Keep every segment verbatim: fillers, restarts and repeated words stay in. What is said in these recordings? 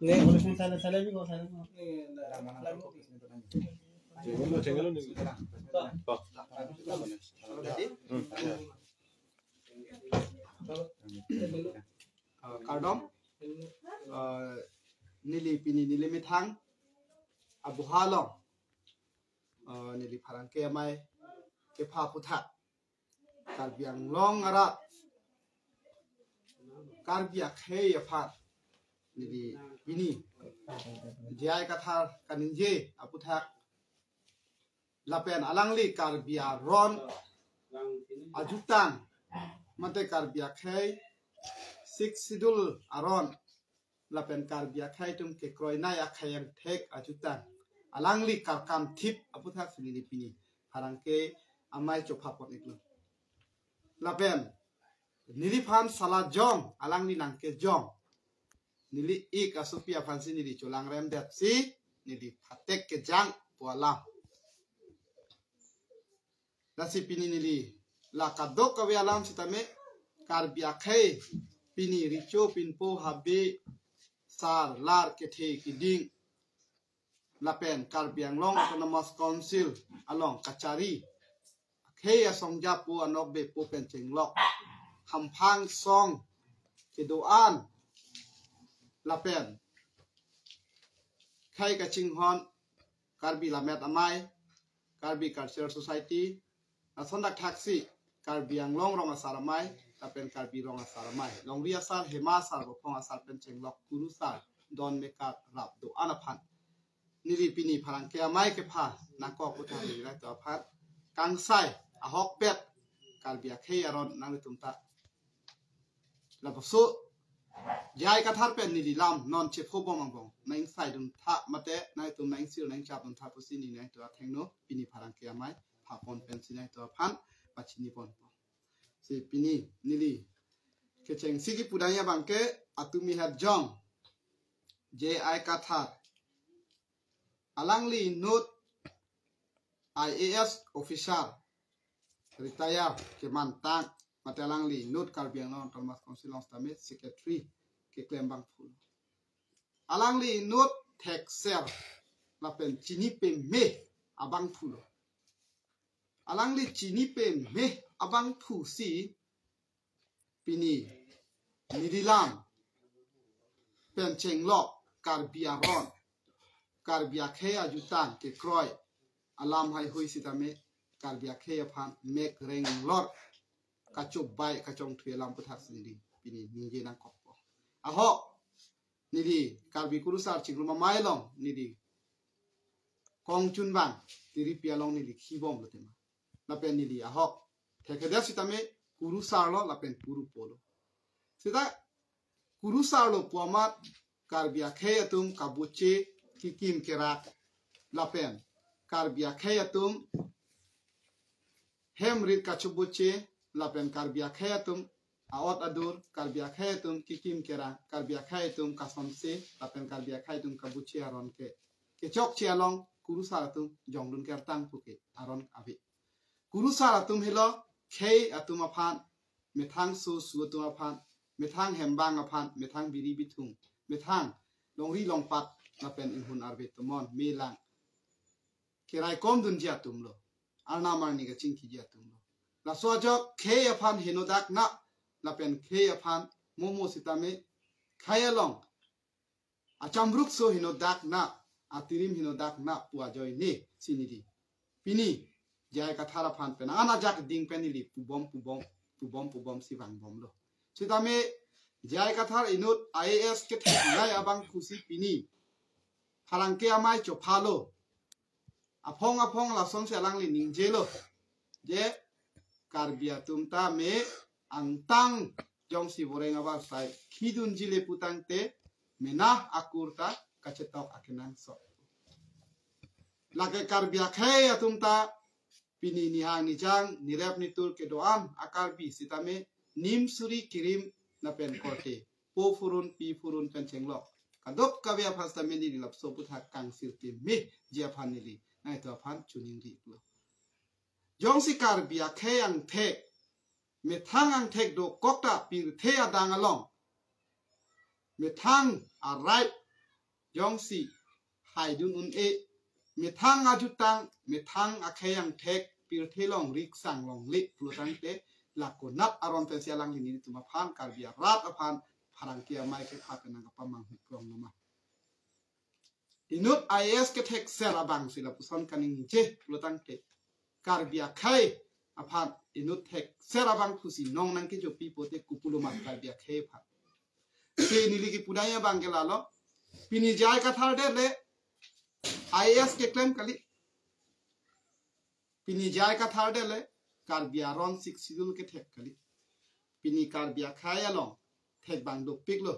Nih, boleh sini, sana, sana, Biko, sana, Biko. Cengol lo, cengol lo nih. Uh, kardom, uh, neli pini neli methang abuha along, uh, neli pherangke amei kepha aputhak Karbi Anglong arat Karbi akhei aphan neli pini J I Kathar kaningje aputhak lapen alangli Karbi aron ajutang mate Karbi akhei Sixth Schedule aron lapen Karbi akhei atum kekroinei akhei angthek ajutang alangli karkam thip aputhak si neli pini pherangke amei chopha pon-iklo. Lapen neliphan sala jong alangli nangkejong, neli ik asopi aphan si neli cholangrem det si neli phatek kejang pu alam. Lasi pini neli la kadokave alam sitame Karbi akhei pini recho pinpo habe sar lar kethe kiding lapen Karbi Anglong Autonomous Council along kachari akhei asong japo anokbe po pen chenglok hamphang song kedo-an lapen khei kachinghon Karbi Lammet Amei, Karbi Cultural Society, lason dak thaksi Karbi Anglong Rong Asar Amei lapen Karbi Rong Asar Amei, longri asar, hema asar, bophong asar pen chenglok kurusar don mekar rap do-an aphan neli pini pherangke amei kepha nangkok aputhak neli rai to aphan kangsai ahokpet Karbi akhei aron nanglitum ta lapuso J I Kathar pen neli lam non chepho bom angbong nangsaidun tha mate nangtum nangsir nangchapdun tha pusi neli nangtum athengno pini pherangke amei pha pon pensi nangtum aphan pachini ponpo. Si pini neli kechengsi kipudang abangke atumi herjong J I Kathar, alangli inut I A S officer retire kemantang mate alangli inut Karbi Anglong Autonomous Council along sitame secretary keklem abangphu. Alangli inut thekser lapen chini peme abangphu lo. Alangli chini peme abangphu si pini neli lam pen chenglok Karbi aron, Karbi akhei ajutang kekroi alam heihui sitame Karbi akhei aphan mek reng lor kachobai kachongthui alam aputhak si neli pini ningje nangkokpo. Ahok neli Karbi kurusar chingrum amei along neli kongchunbang tiripi along neli khibom lo tema. Lapen neli ahok thekedet sitame kurusar lo lapen kurupo lo. Sita kurusar lo pu amat Karbi akhei atum kabuche kikim kerak lapen Karbi akhei atum hem rit kachobuche lapen Karbi akhei atum aot adur, Karbi akhei atum kikim kerang, Karbi akhei atum kasonse lapen Karbi akhei atum kabuche aron ke kechokche along kurusar atum jongdun kertang puke aron ave. Kurusar atum helo khei atum aphan, methang sosu atum aphan, methang hembang aphan, methang biri bithung, methang longri longpat lapen inghun arve tomon melang keraikom dunji atum lo, arnam arni kachingkiji atum lo. Laso ajok khei aphan henodak na lapen khei aphan momo sitame khei along achamrukso henodak na, atirim henodak na pu ajoine si neli pini J I Kathar aphan pen an ajak ding pen neli pubom pubom pubom pubom si vangbom lo. Sitame J I Kathar inut I A S ketheknei abangphu si pini pherangke amei chophalo. Aphong aphong lasonsi alangli ningjelo je Karbi atum tame angtang jongsi boreng abar sai khidunji le putangte mena akur ta kachetok akenangsot. Lake Karbi akhei atum ta pini nihang nijang nirep nitur kedo-an a-Karbi sitame nim suri kirim lapen korte po phurun pi phurun pen chenglok kadokave aphan sitame neli lapuso aputhak kangsir timiji aphan neli nangtum aphan choningri iklo. Jongsi Karbi akhei angthek methang angthek dokok ta pirthe adang along methang arai jongsi haidun un-e, methang ajutang, methang akhei angthek, pirthe longri kesang longle pulo tangte, la konat aron pensi alangli nelitum aphan, Karbi arat aphan, pherangke amei kepha pen nangkapamanghu krong lo ma. Inut I A S kethekser abangsi lapuson kaningje pulo tangte, Karbi akhei aphan inut thekser abangphusi nong nangkejopi pote kopulo ma Karbi akhei aphan. Si neli kipudai abang ke lalo. Pini J I Kathar det le I A S keklem kali. Pini J I Kathar det le Karbi aron Sixth Schedule kethek kali. Pini Karbi akhei along thek abang dopik lo.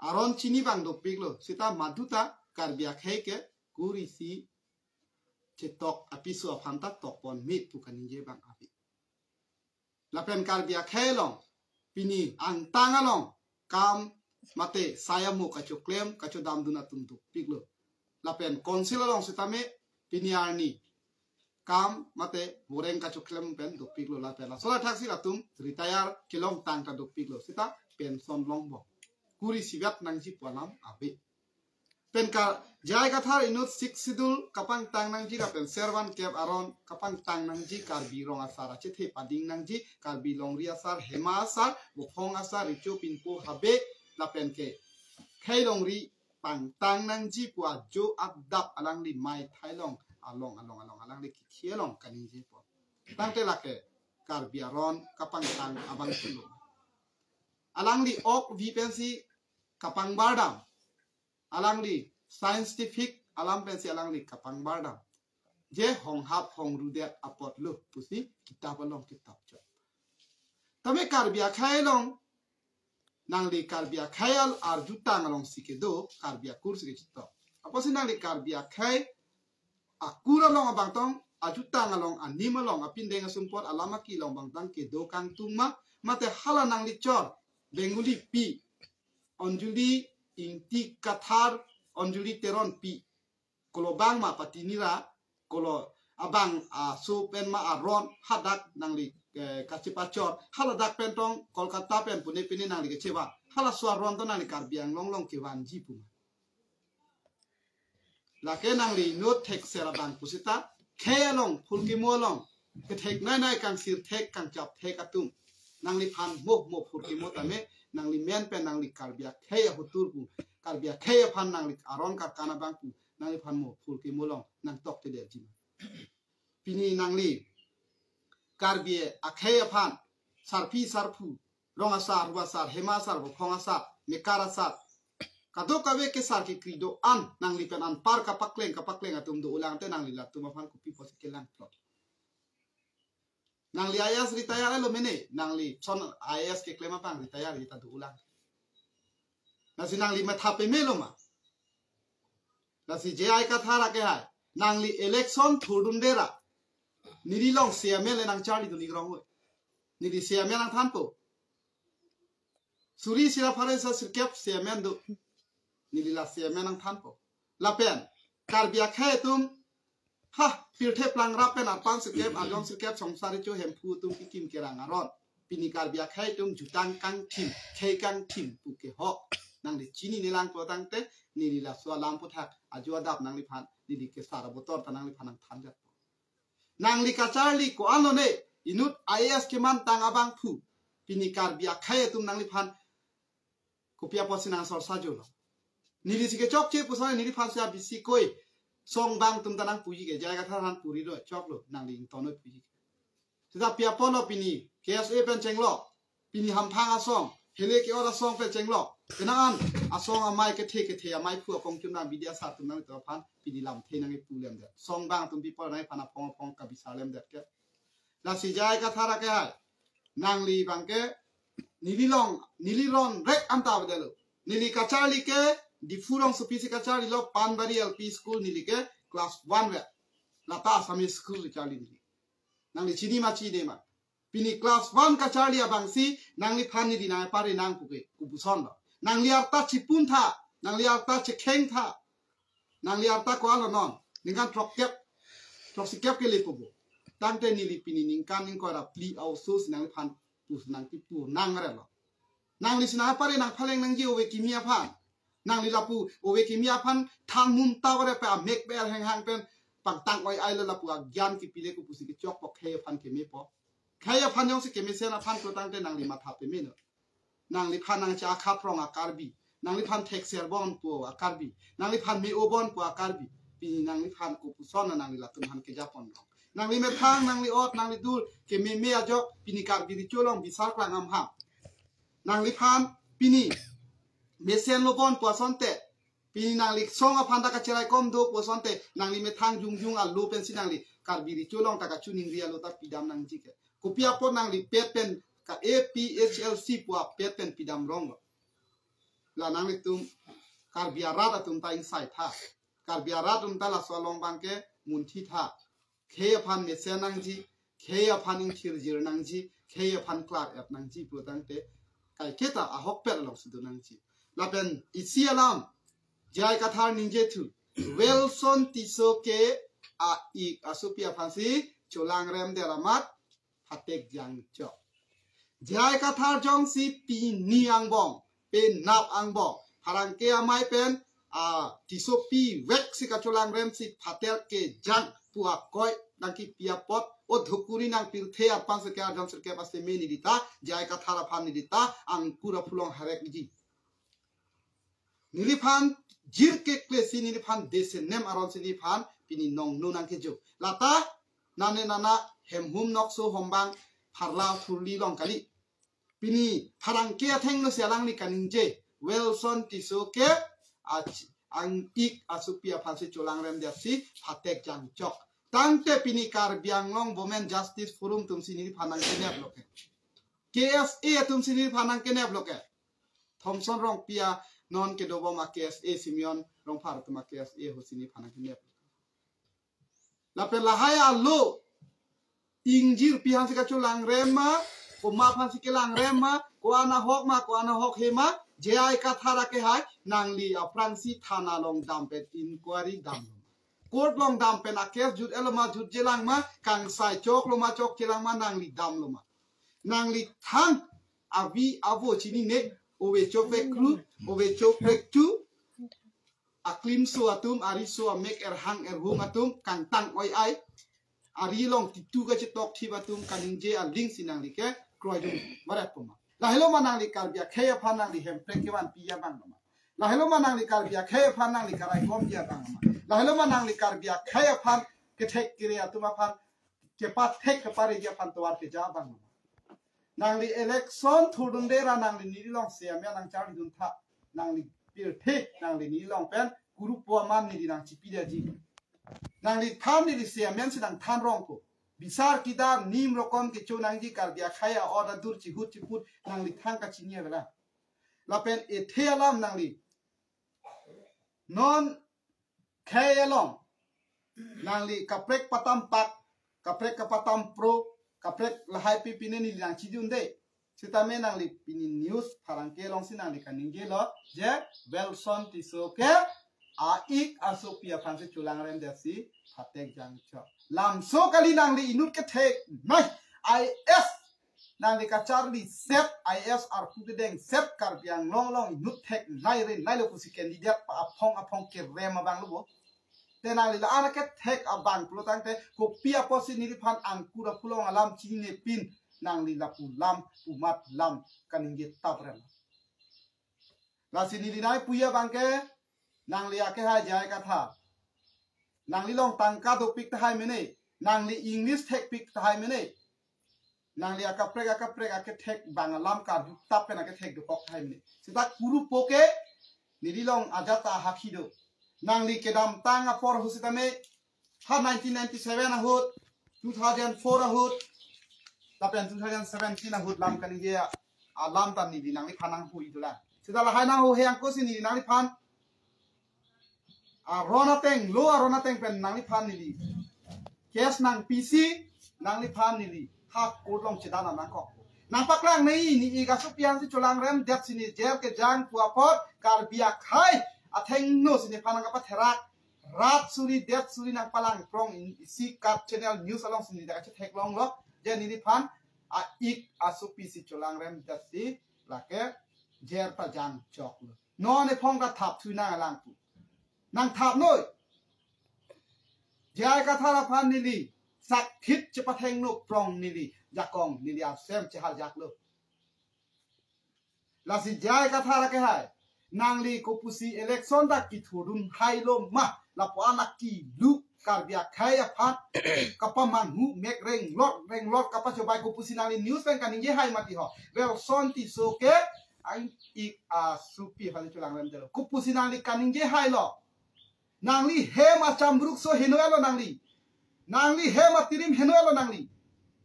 Aron chini abang dopik lo. Seta maduta Karbi akhei ke kurisi chetok apiso aphan ta tokpon mit pu kaningje abang ave. Lapen Karbi akhei along pini angtang along kam mate sai amo kachoklem kachodamdun atum dopik lo. Lapen council along setame pini arni kam mate boreng kachoklem pen dopik lo, lapen laso lathak si latum retire kelongtang ta dopik lo, seta pension longbom. Kurisi vet nangji pu alam ave. Pen ka J I Kathar inut Sixth Schedule kapangtang nangji lapen servan kep aron kapangtang nangji, Karbi rong asar achethe pading nangji, Karbi longri asar, hema asar, bophong asar, recho pinpo habe, lapen ke khei longri pangtang nangji pu ajo adap alangli mei thailong along along along alangli kikhi along kaningje po. Tangte lake Karbi aron kapangtang abang pulo. Alangli ok vi pensi kapangbar dam. Alangli scientific alam pensi alangli kapangbar dam. Je honghap hongrudet apotlo pusi kitap along kitap chot. Tame Karbi akhei along nangli Karbi akhei al arjutang alongsi kedo, Karbi akur si kechitok. Apotsi nangli Karbi akhei akur along abangtang, ajutang along, anim along, apindeng asumpot, alam aki along abangtang kedo kangtung ma, mate hala nangli chor Bengali pi, Anjali Ingti Kathar, Anjali Teron pi, kolo bang ma pati nira, kolo abang aso pen ma aron hadak nangli, eh, kachepachor, haladak pen tong Kolkata pen pune pine nangli kacheva, halaso aron to nangli Karbi Anglong along kevanji pu ma. Lake nangli inut thekser abang pusita, khei along, phurkimo along, kethek nainai kangsir thek kangchap thek atum nangliphan mo mo phurkimo tame, nangli men pen nangli Karbi akhei ahotur pu, Karbi akhei aphan nangli aron karkan abang pu, nangliphan mo phurkimo along nangtok te derji ma. Pini nangli Karbi akhei aphan sarpi sarpo, rong asar, ru asar, hema asar, bophong asar, mekar asar, kadokave kesar kekri do-an nangli pen anpar kapakleng kapakleng atum do-olang te nangli latum aphan kopi pusi kelang plot. Nangli I A S retire lo mene, nangli son I A S keklem abang retire kita do-olang. Lasi nangli matha peme lo ma. Lasi J I Kathar akehai, nangli election thurdunde ra, neli along C M L nangcharlidun ik rong oi. Neli C M L nangthanpo. Suri sira pharo isi sirkep C M L do. Neli la C M L nangthanpo. Lapen Karbi akhei atum, ha, pirthe plang rap pen arpan sirkep, arjong sirkep, songsar recho hemphu atum kikim kerang aron. Pini Karbi akhei atum jutang kangthim, khei kangthim pu kehok nangli chinine lang pulo tangte, neli laso alam aphuthak ajo adap nangliphan, neli kesar abotor ta nangliphan nangthan jat. Nangli kacharli ko-an lone, inut I A S kemantang abangphu, pini Karbi akhei atum nangliphan kopi apotsi nang sorsa jolo. Neli si kechokche puson neliphan si abisi koi. Song bang atum ta nangpuji ke, J I Kathar aphan puri do choklo, nangli ington noi puji ke. Seta pi apotlo pini K S A pen chenglo, pini hamphang asong, hele ke-ot asong pen chenglo. Penang an asong amei kethe kethe amei phu akong chum nang bidi asar atum nangtum aphan pini lamthe nangkipu lemdet. Song bang atum people nangphan aphong aphong kabisar lemdet ke. Lasi J I Kathar akehai, nangli abang ke, neli along, neli ron rek anta bedelo. Neli kacharli ke Diphu rongsopi si kacharlilo, Panbari L P School neli ke class one re. Lata Assamese School kacharli neli. Nangli chini ma chini ma. Pini class one kacharli abangsi nangliphan neli nangpare nang pu ke, kopuson lo. Nangli arta chipun tha, nangli arta chekheng tha. Nangli arta ko-an lo non, ningkan throkkep, throksikep ke lepo bo. Tangte neli pini ningkan ingkoi ra phli a-oso si nangliphan pusi nangkipu nang relo. Nangli si nangpare nangphaleng nangji ove kimi aphan. Nangli lapu ove kimi aphan thanghum ta vare pe amek ber henghang pen pangtang oi ai lo lapu agyan kipile kopusi kechokpo khei aphan kemepo. Khei aphan jongsi kemesen aphan kotangte nangli matha pemeno. Nangliphan nangcha akhaprong a-Karbi. Nangliphan thekser bon po a-Karbi. Nangliphan me-o bon po a-Karbi. Pini nangliphan kopuson na nangli latum aphan kejapon rong. Nangli methang, nangli ot, nangli dur, kememe ajok, pini Karbi Recho along bisar klang amham. Nangliphan pini mesen lo bon po asonte. Pini nangli song aphan ta kacheraikom do po asonte, nangli methang jongjong alo pensi nangli Karbi Recho along ta kachiningri alo ta pidam nangji ke. Kopi apot nangli pet pen ka A P H L C pu apet pen pidam rong lo. La nanglitum Karbi arat atum ta ingsai tha. Karbi arat atum ta laso along abangke munthi tha. Khei aphan mesen nangji, khei aphan ingthirjir nangji, khei aphan klar-et nangji pulotangte kaiketa ahokpet alongsi do nangji. Lapen isi alam J I Kathar ningjethu, Welson Tisso ke a-ik asopi aphansi cholangrem det amat phatek jangchok. J I Kathar jongsi pini angbong, penap angbong, pherangke amei pen a Tissopi vek si kacholangremsi phatek kejang pu akoi nangkipi apot, o dhukuri nang pirthe aphan seke arjon sirkep aseme neli ta, J I Kathar aphan neli ta angkur aphu along harek ji. Neliphan jirkekle si neliphan desenem aron si neliphan pini nongno nangkejo. Lata nane nana hemhum nokso hombang pharla thurli long kali. Pini pherangke athengno si alangli kaningje, Welson Tisso ke ach-, ang-ik asopi aphansi cholangrem det si phatek jangchok. Tangte pini Karbi Anglong Women Justice Forum atumsi neliphan nangkenep lo ke. K S A atumsi neliphan nangkenep lo ke. Thomson Rongpi a non kedobom a K S A, Simeon Rongphar atum a K S A ahutsi neliphan nangkenep. Lapen lahai alo ingjir pi aphansi kacholangrem ma, komat aphansi kelangrem ma, ko-an ahok ma, ko-an ahok he ma, J I Kathar akehai, nangli aphrangsi thana along dam pen inquiry damlo ma, court along dam pen a-case jut-et lo ma, jutje lang ma, kangsai choklo ma, chokche lang ma, nangli damlo ma. Nangli thang avi avo chinine, ove chopekru, ove chopekchu, aklimso atum, ariso amek erhang erhung atum, kangtang oi ai, ari along titu kachetok thip atum kaningje aling si nangli ke kroidun varet po ma. Lahelo ma nangli Karbi akhei aphan nangli hemprek kevanpi abang lo ma. Lahelo ma nangli Karbi akhei aphan nangli karaikompi abang lo ma. Lahelo ma nangli Karbi akhei aphan kethek kere atum aphan kepathek kepareji aphan tovar keja abang lo ma. Nangli election thurdunde ra nangli neli along seme nangcharlidun tha. Nangli pirthe, nangli neli along pen kurupo aman neli nangchipidetji. Nangli than neli seme si nangthan rong ko. Bisar kidar nim rokom kecho nangji, Karbi akhei a-ot adur chihut chiput nangli thang kachini avela. Lapen ethe alam nangli non khei along nangli kaprek patam pak, kaprek kapatam pro, kaprek lahai pi pine neli nangchidunde. Sitame nangli pini news pherangke alongsi nangli kaningjelo je Welson Tisso ke a-ik asopi aphansi cholangrem det si phatek jangchok. Lamso kali, nangli inut kethek nai I S nangli kacharli set, I S arpu kedeng set, Karbi Anglong along inut thek nai re nai lo pusi candidate pa aphong aphong kerem abang lo bo. Te nangli la-an akethek abang pulotangte kopi apotsi neliphan angkur aphu along alam chinine pin nangli lapu lam, pumat lam kaningje taprem. Lasi neli nai puya abangke, nangli akehai J I Kathar, nangli along tangka dopik tahai mene, nangli English thekpik tahai mene, nangli akaprek akaprek akethek abang alam karju tap pen akethek dokok tahai mene. Seta kurupo ke neli along ajat ta ahakhi do. Nangli kedamtang apor ahut sitame ha nineteen ninety-seven ahut, two thousand four ahut, lapen two thousand seventeen ahut lam kaningje alam ta neli nangliphan nanghu-i dolang. Seta lahai nanghu-he angko si neli nangliphan aron ateng, lo aron ateng pen nangliphan neli case nangpisi, nangliphan neli ha court along chedan nangkok. Nangpaklang nei, ne-ik asopi aphansi cholangrem det si ne jail kejang pu apot, Karbi akhei athengno si nephan nangkapatherak, rat suri det suri nangpalang prong in isi kat channel news alongsi ne dak chetheklonglo, je neliphan a-ik asopi si cholangrem det si lake jail pajangchoklo. Non ephong ta thap thu nang alang pu. Nang thap noi. J I Kathar aphan neli sakthip chepathengno prong neli jakong neli asem cheharjak lo. Lasi J I Kathar akehai. Nangli kopusi election ta kithurdun hai lo ma. Lapu-an akilu Karbi akhei aphan kapamanghu mek renglot renglot kapachobai kopusi nangli news pen kaningje hai mati ho. Welson Tisso ke ang ik asupi aphan cholangrem delo. Kopusi nangli kaningje hai lo. Nangli hem achambruk so heno lo nangli. Nangli hem atirim heno lo nangli.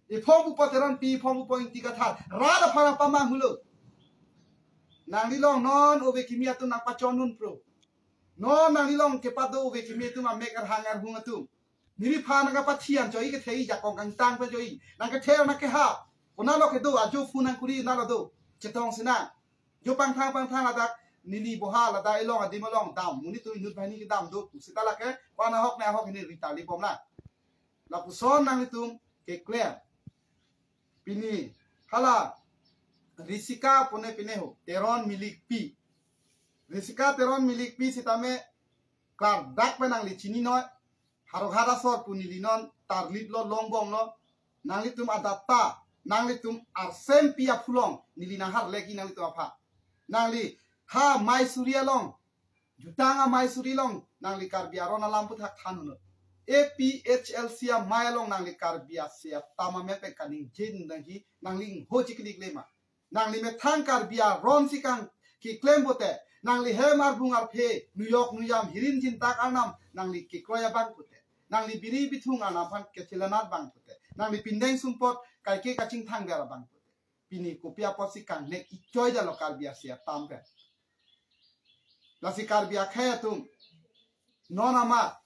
Ephong pu Teronpi, ephong pu Ingti Kathar. Rat aphan pamanghu lo. Nangli long non ove kimi atum nangpachonun pro. Non nangli long kepado ove kimi atum amek arhang arhung atum. Neliphan nangkapathian choi kethei jakong kangtang pa choi. Nangkethe nangkeha. Konat lo kedo ajo phone nangkuri konat lo do. Chetong sina. Jo pangthang pangthang ladak neli boha ladak ilong adim along dam. Monit atum inut banghini kedam do pu. Seta lake ko-an ahok ne ahok hini rita li bom la. Lapuson nanglitum keklem. Pini hala Risika pune pine ho Teron Milikpi. Risika Teron Milikpi sitame klardak pen nangli chini noi. Harok hara sor pu neli non tarlip lo longbong lo. Nanglitum adap ta, nanglitum arsempi aphulong neli nangharleki nanglitum aphan. Nangli ha Maisuri along, jutang a Maisuri along nangli Karbi aron alam puthak than hunut. A P H L C amei along nangli Karbi ase atam amen pen kaningje nangji nangli ingho chiklik le ma. Nangli methang Karbi aron si kangkeklem pote, nangli hem arbung arphe, nuyok nuyam hirin jintak arnam nangli kekroi abang pote, nangli biri bithung arnam aphan kechelanat abang pote, nangli pindeng sumpot kaike kachingthang ber abang pote. Pini kopi apotsi kangnek ichoi dalo Karbi ase atam pen. Lasi Karbi akhei atum non amat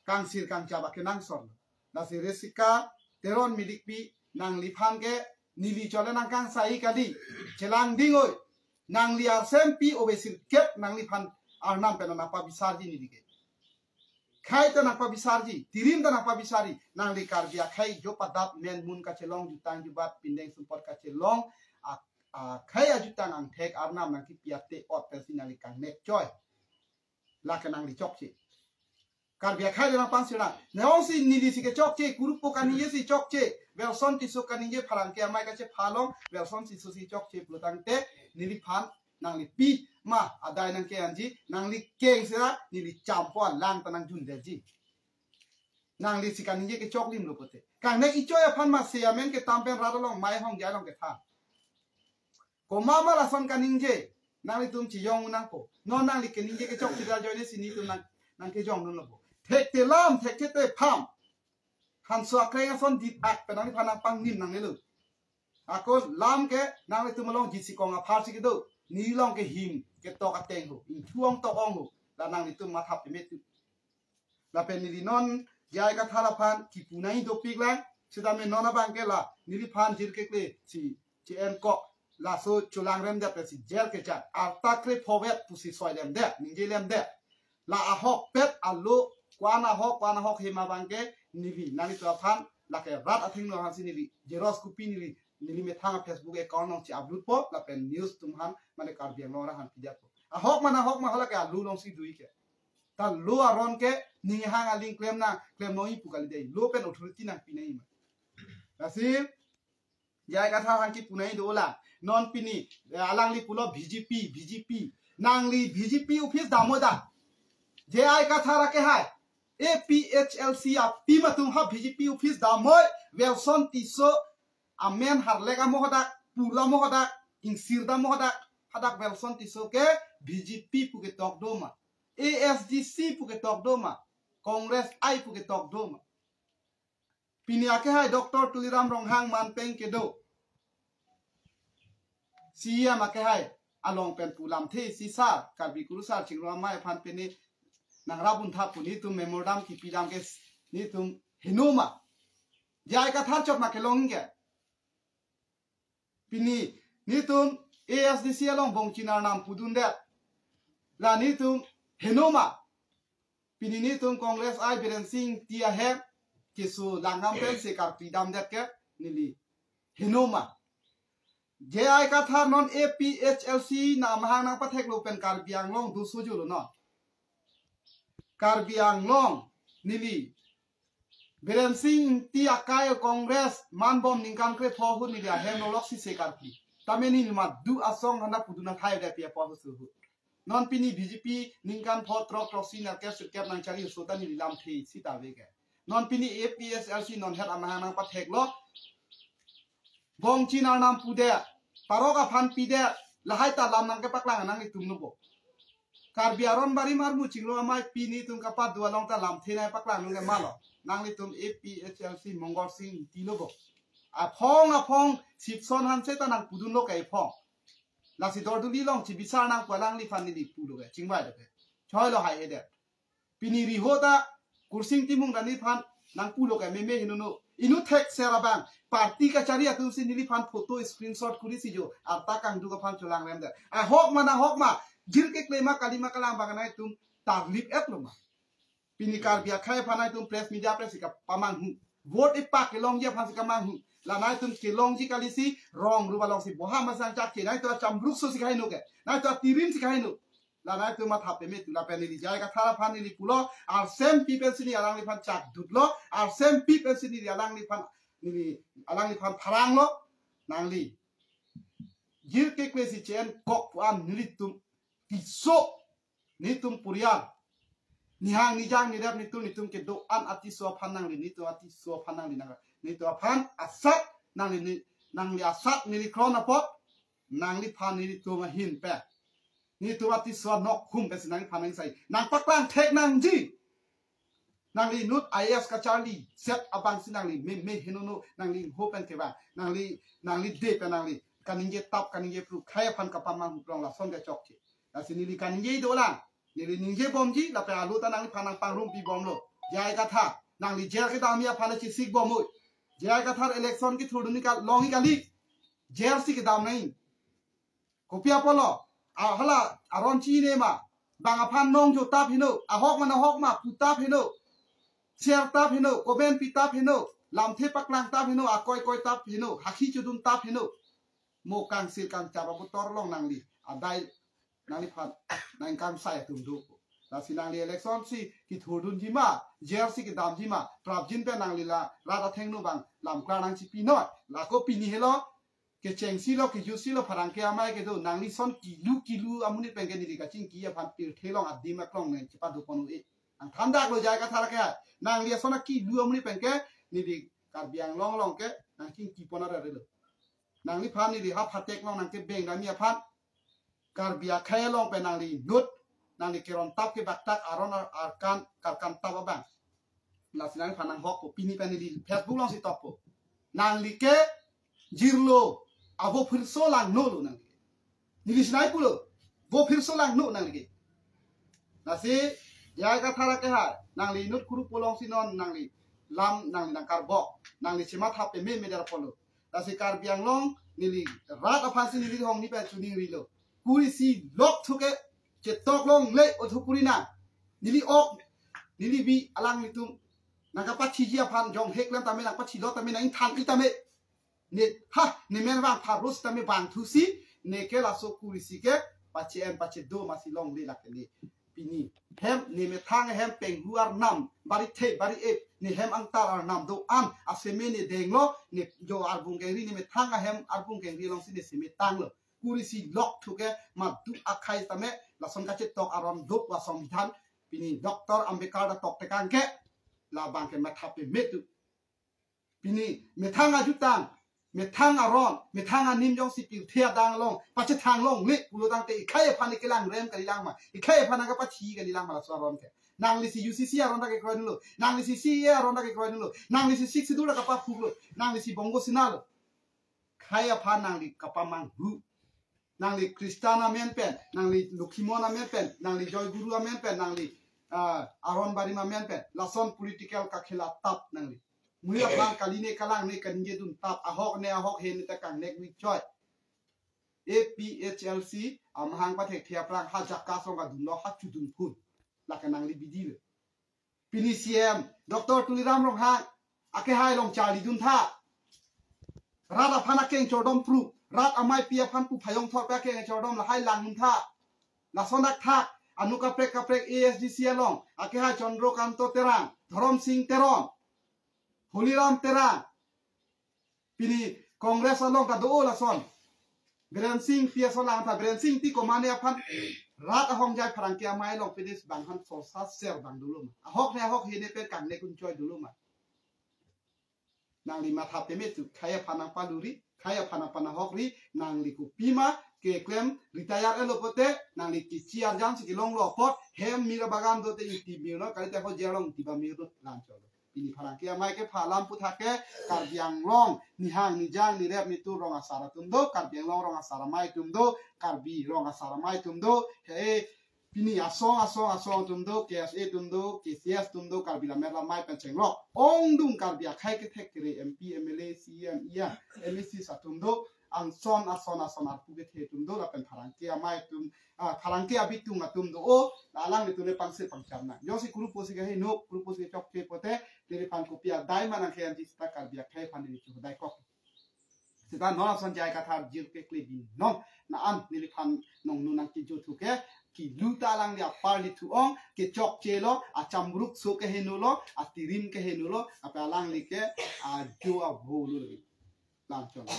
kangsir kangchap akenangsor. Lasi Risika Teron Milikpi nangliphan ke neli chole nangkangsai kali. Chelang ding oi. Nangli arsempi ove sirkep nangliphan arnam pen nangpabisarji neli ke. Khei ta nangpabisarji, tirim ta nangpabisarji, nangli Karbi akhei jo padap men mun kachelong jutang jubat pindeng sumpot kachelong a, akhei ajutang angthek arnam nangkipi ate ot pensi nangli kangnek choi. Lake nangli chokche. Karbi akhei le nangpangsirang. Neong si neli si kechokche, kuruk po kaningje si chokche. Welson Tisso kaningje pharangke amei kachephalong, Welson Tisso si chokche pulotangte, neliphan nangli pi ma adai nangke-anji, nangli keng sera, neli champo alang ta nangjun detji. Nangli si kaningje kechoklim lo pote. Kangnek ichoi aphan ma se amen ketam pen rat along mei hong jai along kethan. Komat ma lason kaningje, nanglitum chiyong nangpo. Non nangli keningje kechokche ajoine si netum nang, nangkejong non lo po. Thekte lam, thekthe pham. Hanso akreng ason dit ak pen nangliphan nangpangnim nangnelo. Ako lam ke nanglitum along jisi kong aphar si kedo. Neli along ke him ketok ateng ho. Ingthu ong tok ong ho. La nanglitum mathap emet tu. Lapen neli non J I Kathar aphan kipu nangji dopik lang. Sitame non abang ke la neliphan jir kekle si che-en kok. Laso cholangrem dap si jel kechat. Arta kre phovet pusi soi lem dap. Ningje lem dap. La ahok pet alo, ko-an ahok, ko-an ahok hema abang ke neli, nanglitum aphan, lake rat athengno aphan si neli, jeros kopi neli, neli methang a Facebook account along si upload po, lapen news atum aphan, mane Karbi Anglong arat aphan pidetpo. Ahok ma nahok ma hala ke alo along si dui ke. Ta lo aron ke, ning hang aling klem na, klem noi pu kali dei. Lo pen authority nangpi nangji ma. Lasi, J I Kathar aphan kipu nangji dolang. Non pini, eh, alangli pulo B J P, B J P. Nangli B J P office damoi da. J I Kathar akehai. A P H L C a-team atum ha B J P office damoi. Welson Tisso amen harlek amo hadak, pula mo hadak, ingsir dam mo hadak. Hadak Welson Tisso ke B J P pu ketok do ma. A S D C pu ketok do ma. Congress I pu ketok do ma. Pini akehai Doctor Tuliram Ronghang manpeng kedo. C E M akehai along pen pu lamthe si sar, Karbi Kurusar Chingrum Amei aphan pini nangrap un tha pu netum memorandum kipi dam ke netum heno ma. J I Kathar chot ma kelong ke. Pini netum A S D C along bongchina nam pudun det. La netum heno ma. Pini netum Congress I Biren Singh Ingti ahem keso langham pen se karpi dam det ke neli heno ma. J I Kathar non A P H L C na amahang nangpatheklo pen Karbi Anglong do sojo lo non. Karbi Anglong neli Biren Singh Engti akai Congress manbom ningkan krepho ahut neli ahem lolok si se karpi. Tame neli madu asong hana pudun athai dei pi apor ahut suhu. Non pini B J P ningkan pho throk throksi ningkan kep sirkep nangchari so ta neli lamthe sita veke. Non pini A P H L C non het amahang nangpatheklo. Bongchin arnam pudet, parok aphan pidet, lahai ta lam nangkepaklang nanglitum lo bo. Karbi aron barim armu chinglo amei pini tum kapado along ta lamthe nangpaklang nangke malo. Nanglitum A P H L C Mongol Singh Engti lo bo. Aphong aphong Sipson Hanse ta nangpudunlo ke aphong. Lasi dorduli along chibisar nangpu alangliphan neli pulo ke, chingvai lo ke. Choi lo hai hedet. Pini riho ta Kursing Timung ta neliphan nangpulo ke meme henono. Inut thekser abang party kachari atum si neliphan photo screenshot kuri si jo arta kangduk aphan cholangrem det. Ahok ma nahok ma, jirkekle ma kali ma kalang abang nangtum tarlip-et lo ma. Pini Karbi akhei aphan nangtum press media press si kapamanghu. Vote ipak kelongji aphan si kamanghu. La nangtum kelongji kali si rong ruba long si boha masang chak ke nangtum achambruk so si kaheno ke. Nangtum atirim si kaheno. La nangtum matha peme tu lapen neli J I Kathar aphan neli pulo, arsempi pensi neli alangliphan chakdutlo, arsempi pensi neli alangliphan, neli alangliphan pharanglo, nangli jirkekle si chen kok pu-an nelitum tiso, netum purial, nihang nijang nirep netum netum kedo-an atiso aphan nangli, netum atiso aphan nangli nang, netum aphan asat nangli ni, nangli asat neli kron apot, nangliphan nelitum ahin pen, netum atiso anok hum pensi nangliphan nangsai nangpaklang thek nangji. Nangli inut I A S kacharli set abang si nangli meme henono, nangli ingho pen kevang, nangli, nangli de pen nangli kaningje tap kaningje pru khei aphan kapamanghu plong lason kechokche. Lasi neli kaningje dolang, neli ningjebomji lapen alo ta nangliphan nangpangrumpi bomlo. J I Kathar, nangli jail kedamji aphan chisik bomlo. J I Kathar election kethurdun ni ka longji kali. Jail si kedam nang. Kopi apotlo, a hala aron chine ma, bang aphan nongjo tap heno, ahok ma nahok ma pu tap heno, share tap heno, comment pi tap heno, lamthe paklang tap heno, akoi koi tap heno, hakhi chodun tap heno. Mo kangsil kangchap abutor along nangli adai nangliphan nangkangsai atum do. Lasi nangli election si kethurdunji ma, jail si kedamji ma, prapjin pen nangli la rat athengno bang lamklar nangchipi noi. Lako pini helo, kechengsi lo, kejutsi lo, pherangke amei kedo, nangli son kilu kilu amonit pen ke neli kachingki aphan pirthe along adim aklong nangchepado pon-e. Nangthandak lo J I Kathar ke, nangli ason akilu amonit pen ke neli Karbi Anglong along ke nangchingki pon arere lo. Nangliphan neli ha phatek along nangkebeng dami aphan, Karbi akhei along pen nangli inut, nangli keron tap kebaktak aron ar-, arkan, karkan tap abang. Lasi nangliphan nanghokpo, pini pen neli Facebook along si tokpo. Nangli ke jirlo, avo phirso langno lo nangli ke. Neli sinai pulo, vo phirso langno nangli ke. Lasi, J I Kathar ke hai, nangli inut kuru polong si non, nangli lam, nangli nangkarbok, nangli chematha peme me der polo. Lasi Karbi Anglong, neli rat aphan si neli hong ni pen chuning rilo. Kuri si lok thuke chetok longle othu kuri na. Neli ok, neli bi alanglitum nangkapathiji aphan jong hek lam tame nangpathilo tame nangthan-i tame. Ne ha, ne men vang pharus tame vang thusi, ne ke laso kuri si ke pache-en pachedo masi longle lake ne. Pini hem ne methang hem penghu arnam, bari the, bari ep, ne hem angtar arnam do-an, aseme ne denglo, ne jo arbung kengri, ne methang ahem arbung kengri along si ne seme tanglo. Kuri si lok thuke madu akhei tame, lason kachetok aron dok wa songbidhan, pini Doctor Ambedkar ta tok tekang ke, labang ke matha peme tu. Pini methang ajutang, methang aron, methang anim jongsi pirthe adang along pachethang longle pulo tangte ikhei aphan kelangrem kalilang ma, ikhei aphan nangkapathi kalilang ma laso aron ke. Nangli si U C C aron ta kekroi lo, nangli si C A A aron ta kekroi lo, nangli si Sixth Schedule ta kapaphuk lo, nangli si Bongo Sena lo. Khei aphan nangli kapamanghu. Nangli Christian amen pen, nangli Lokhimon amen pen, nangli Joy Guru amen pen, nangli, ah, aron barim amen pen, lason political kakhela tap nangli. Muri aphan kali ne kalang ne kaningje dun tap, ahok ne ahok he ne ta kangnek ni choi. A P H L C amahang pathekthe aphrang ha jaka song kadunlo, ha chudun phun. Lake nangli bidi lo. Pini C M Doctor Tuliram Ronghang akehai along charli dun tha. Rat aphan akeng chordom pru. Rat amei pi aphan pu phayong thor pa ke chordom lahai lang tha. Lason dak thak. Anu kaprek kaprek A S D C along. Ake hai Chandra Kanto Terang. Dharam Sing Teron. Holiram Terang. Pini Congress along ta do lason. Biren Singh P S O lang tha, Biren Singh ti komane aphan rat ahong jai pherangke amei along pini bang han sosa ser bang dolo ma. Ahok ne ahok hene pen kang ne kun choi dolo ma. Nangli matha peme tu khei aphan nangpaluri, khei aphan nangpanahok ri, nangli kopi ma keklem retire elo pote, nangli kichi arjan si kelong lo apot, hem mira bagan dote iti mirno, kali te ho jelong tiba mirno lancholo. Pini pherangke amei ke phalam puthak ke Karbi Anglong nihang nijang nirep nitur rong asar atum do, Karbi Anglong rong asar amei atum do, Karbi rong asar amei atum do. He pini asong asong asong atum do, K S A atum do, K C S atum do, Karbi Lammet Lamei pen chenglok ongdung Karbi akhei kethek kere M P, M L A, C E M, E M, M A C atum do, angson ason ason arpu kethe atum do, lapen pherangke amei atum, ah, pherangke abitung atum do, o, la alanglitum le pangse pangcham nang. Jongsi kuru pusi keheno, kuru pusi chokche pote, neliphan kopi adai ma nangkehang ji seta Karbi akhei aphan neli chu dai kok. Seta non ason J I Kathar jir kekle bin non, na an neliphan nong nu nangkejut thu ke, kilu ta alangli apar li thu ong, kechokche lo, achamruk so keheno lo, atirim keheno lo, apa alangli ke, ajo avo lo lagi. Lam chong lo.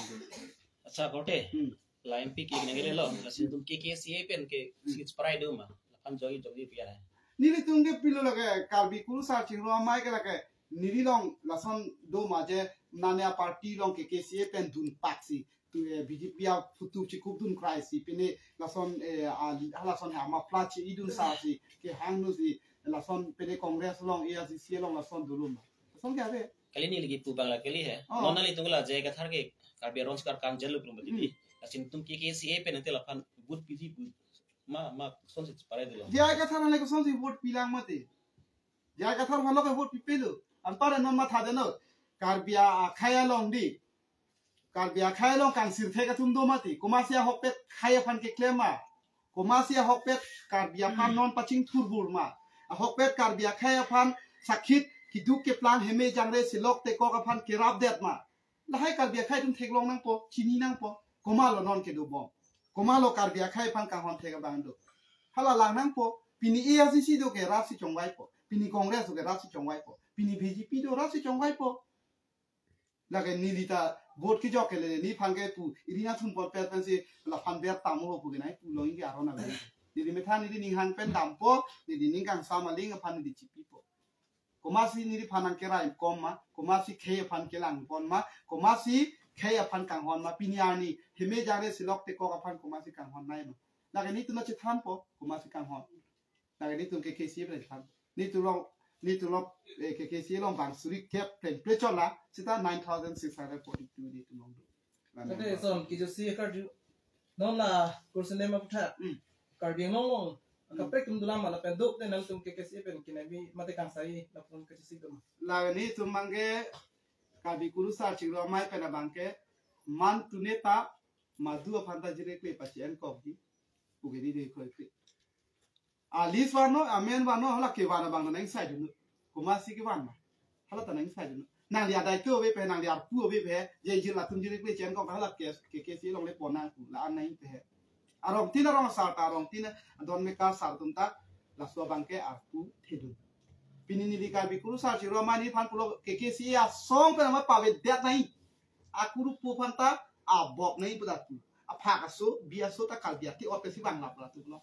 Acha, korte. Hmm. La M P ke nang le lo, la si tum K K C A pen ke Hmm. seats parai do ma. Lapen joi joi pi ya. Nelitum ke pilo lake, Karbi Kurusar Chingrum Amei ke lake, neli long lason do ma je, nane a party long K K C A pen dun pak si. Tu, eh, B J P aphutu chikup dun krai si, pine lason, eh, a, lason ha ma flat chi idun sa si, kehang nu si, lason pine Congress long, A I C C long lason dolo ma. Lason ke ave. Kali neli kipu bang la kali he. Oh. Non nanglitum la J I Kathar ke Karbi Anglong sar kang jalo prum Hmm. bati. Lason tum K K C A pen ante lapen vote piji pu. Ma, ma, son si parai dolo. J I Kathar le son si vote pilang mati. J I Kathar aphan lo ke vote pipelo. Anpar non matha deno. Karbi akhei along di. Karbi akhei along kangsir thek atum do mati. Komatsi ahokpet khei aphan keklem ma. Komatsi ahokpet Karbi aphan non pachingthur bur ma. Ahokpet Karbi akhei aphan sakhit keduk keplang heme jangre selok tekok aphan kerap det ma. Lahai Karbi akhei atum theklong nangpo, chini nangpo. Komatlo non kedo bom. Komatlo Karbi akhei aphan kanghon thek abang do. Hala lang nangpo, pini A I C C do ke rat si chongvaipo. Pini Congress do ke rat si chongvaipo. Pini B J P do rat si chongvaipo. Lake neli ta vote kejok ke le, neliphan ke pu, iri na thum pot pet pen si laphan ber tamo ho pu ke nai pu long ke aron ave. Neli methan neli ninghang pen dampo, neli ning kangsam aling aphan neli chipipo. Komatsi neliphan nangkerai kom ma, komatsi khei aphan kelang pon ma, komatsi khei aphan kanghon ma, pini arni, heme jangre selok tekok aphan komatsi kanghon nai ma. Lake netum ta chethanpo, komatsi kanghon. Lake netum K K C A pen chethan. Netum long, netum long, eh, K K C A long bang suri kep pen plechon la, seta nine thousand six hundred forty-two netum long do. Lana Ate bang. Son, kijotsi karju. Non la kursi nema putha. Hmm. Karbi Anglong long. Hmm. Kaprek atum dolang ma lapen duk te nangtum K K C A pen kinai bi mate kangsai lapen kachisi dum. La netum abang ke Karbi Kurusar Chingrum Amei pen abang ke man tune ta madu aphan ta jire kle pachi en kok di. Ugedi de khoi kle. A list vano, amen vano, hala kevan abang ta nang sai dun. Komatsi kevan ma. Hala ta nang sai dun. Nangli adai tu ave pe, nangli arpu ave pe, je jir latum jir pe chen kok hala K K C A long le pon nang pu, la an nang pe. Arong tin arong asar ta, arong tin adon meka sar atum ta, laso abang ke arpu thedun. Pini neli Karbi Kurusar Chingrum Amei neliphan pulo K K C A asong pen ama pavedet nai. Akuru pu aphan ta abok nai pu ta tu. Aphak aso, bi aso ta Karbi ati ot pensi bang lap la tu lo.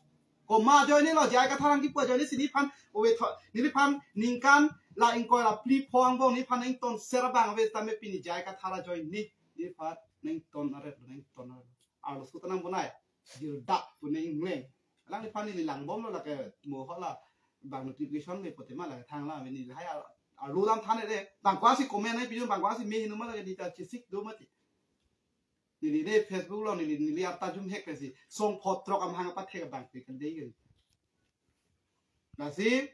Komat ajoine lo, J I Kathar nangkipu ajoine si neliphan ove tho, neliphan ningkan la ingkoi la phli pho angbong neliphan nangton ser abang ave tame pini J I Kathar ajoine neliphan nangton aret, nangton aret. Arloso ta nang bonai. Dirdak pu nang ingleng. Alangliphan neli langbomlo lake mo hala bang notification le pote ma lake thang la neli hai ar-, arlo dam than re. Bang kwasi comment nai pidun, bang kwasi me hinu ma lake neli ta chesik do mati. Neli de Facebook lo neli, neli arta jum hek pensi. Song photrok amahang apa thek bang pe kan dei kan. Lasi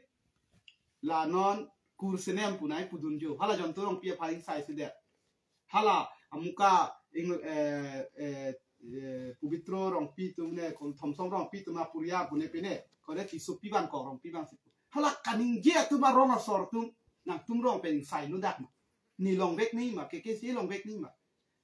la non kursi nem pu nai pudun jo. Hala Jonto Rongpi aphan ingsai si det. Hala amuka ing, eh, eh, eh, Pubitro Rongpi atum ne, kon Thomsom Rongpi atum apuriar pu ne pine. Kone Tisopi bang ko Rongpi bang si pu. Hala kaningje atum arong asor atum. Nangtum rong pen ingsai nu dak ma. Ne longvek nai ma, K K C A longvek nai ma.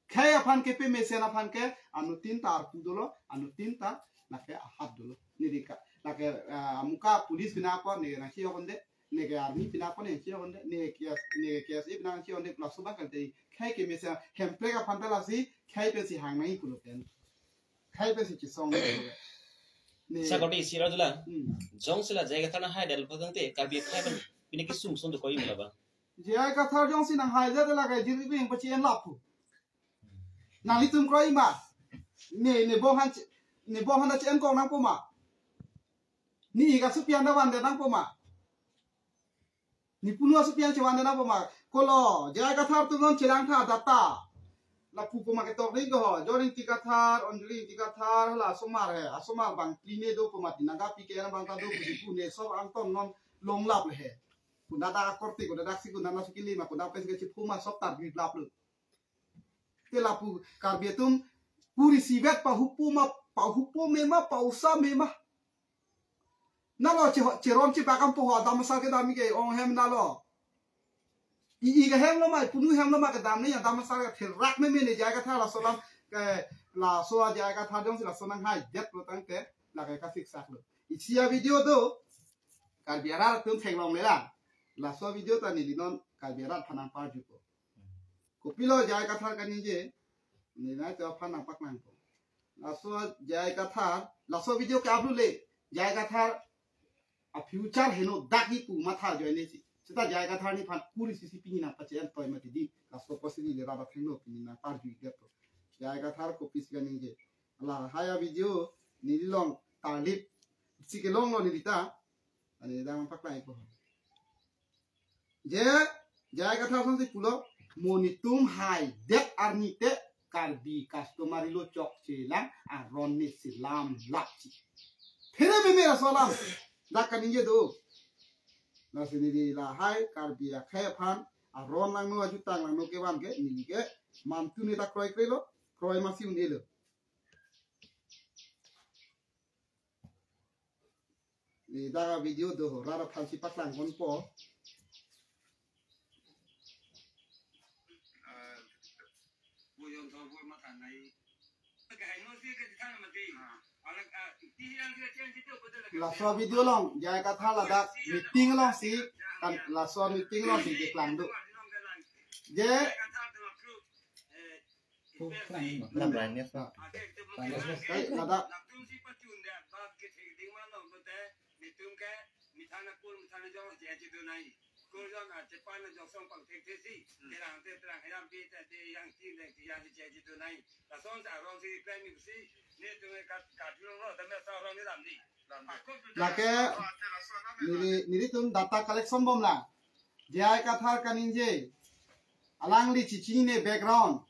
Khei aphan kepe mesen aphan ke anuttin ta arpu dolo, anuttin ta lake ahat dolo. Neli ka, lake, ah, amuka police pinapon, neke nangchehok-onde, neke army pinapon nangchehok-onde, neke, neke K S A pinapon nangchehok-onde, plus suba kalte khei kemesen Hemprek aphan ta lasi, khei pensi hang nangji pulo pen. Khei pensi chesong nangji pulo. Ne, Sakoti sira dula. Hmm. Jongsi la J I Kathar nanghai det pulo tangte, Karbi akhei pen pini kesung sung dokok-i ma laba. J I Kathar jongsi nanghai det lake jirpi pen pachi en lapu. Nanglitum kroi ma. Ne, ne bong han, ne bong han da che-en kong nangpo ma. Ne ik asopi han da vandet nangpo ma. Ne punu asopi han chevandet nangpo ma. Kolo, J I Kathar atum non chelang tha data. Lapu pu ma ketok ding ko ho. John Ingti Kathar, Anjali Ingti Kathar, hala asomar he. Asomar bang pline do pu ma ti nangkapi ke bang ta do pu si pu ne sob angton non longlap le he. Kunda dak akorte, kunda dak si, kunda nasi kili ma, kunda pensi ke chiphu ma sob tarbi lap lo. Te lapu Karbi atum kuri sivet pahupo ma, pahupo me ma, pausa me ma. Nalo che, cheron chebak ampo ho, adam asar kedam ke ong hem nalo. I, ik ahem lo ma, punu hem lo ma kedam ne, adam asar ke therak me me ne J I Kathar laso alam ke, laso J I Kathar jongsi laso nanghai det pulo tangte lake kasiksak lo. Isi avideo do, Karbi arat atum theklongle lang. Laso avideo ta neli non Karbi arat aphan nangparjupo. Kopilo J I Kathar kaningje, neli nangtum aphan nangpaklangpo. Laso J I Kathar, laso video ke-upload le, J I Kathar a-future heno dak-i pu matha ajoine si. Seta J I Kathar nephan kuri sisi pini nangpache-en toi mati di, laso apotsi neli rat athengno pini nangparju-i det to. J I Kathar kopisi kaningje. Lahai avideo neli along tarlip si kelong lo neli ta. Ani dang paklang ipo. Je, J I Kathar asonsi pulo, mo netum haidet arni te Karbi customary law chokche lang, aron ne si lam lapji. Phere meme laso alam dak kaningje do. Lasi neli lahai Karbi akhei aphan aron langno ajutang langno kevan ke neli ke mantu ne ta kroikre lo, kroi masi un-e lo. Ni dak avideo do ho, rat aphansi paklangponpo. Laso video along, J I Kathar ladak meeting alongsi, kan laso meeting alongsi keklang do. Je, Ko klang ma. Klang brightness na. Brightness na. Ai, ladak. Lake neli, nelitum data collection bom lang. J I Kathar kaningje. Alangli chechinine background.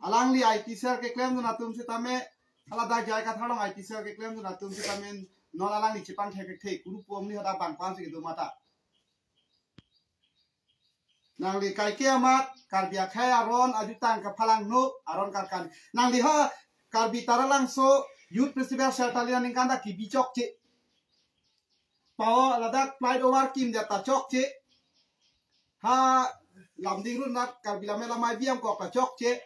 Alangli I T cell keklem dun atum sitame, hala dak J I Kathar along I T cell keklem dun atum sitame, non alangli chepangthek thekthe, kuru pom ni hadak bang pang si kedo mata. Nangli kaike amat, Karbi akhei aron ajutang kaphalangno, aron karkan. Nangli ha, Karbi Taralangso Youth Festival Sertali aningkan dak kebi chokche. Pao ladak flight over kim dia ta chokche. Ha Lumding road nat Karbi Lammet Lamai Biam kok ta chokche.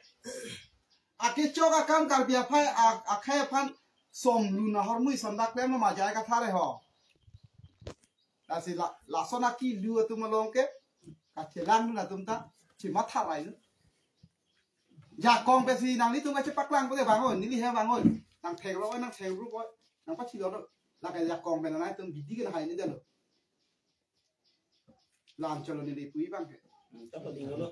Akechok akam Karbi aphai a-, akhei aphan som lun ahormu ison dak klem ma J I Kathar ho. Lasi la, lason akilu atum along ke kachelang dun atum ta chematha rai nu. Jakong pensi nanglitum kachepaklangpo de bang oi, neli he bang oi. Nang thek ro oi, nang thek ro oi. Nang pachilo ro. Lake jakong pen nangtum bidi ke lahai ni dalo. Lam cholo neli pui bang he. Tapo dinglo.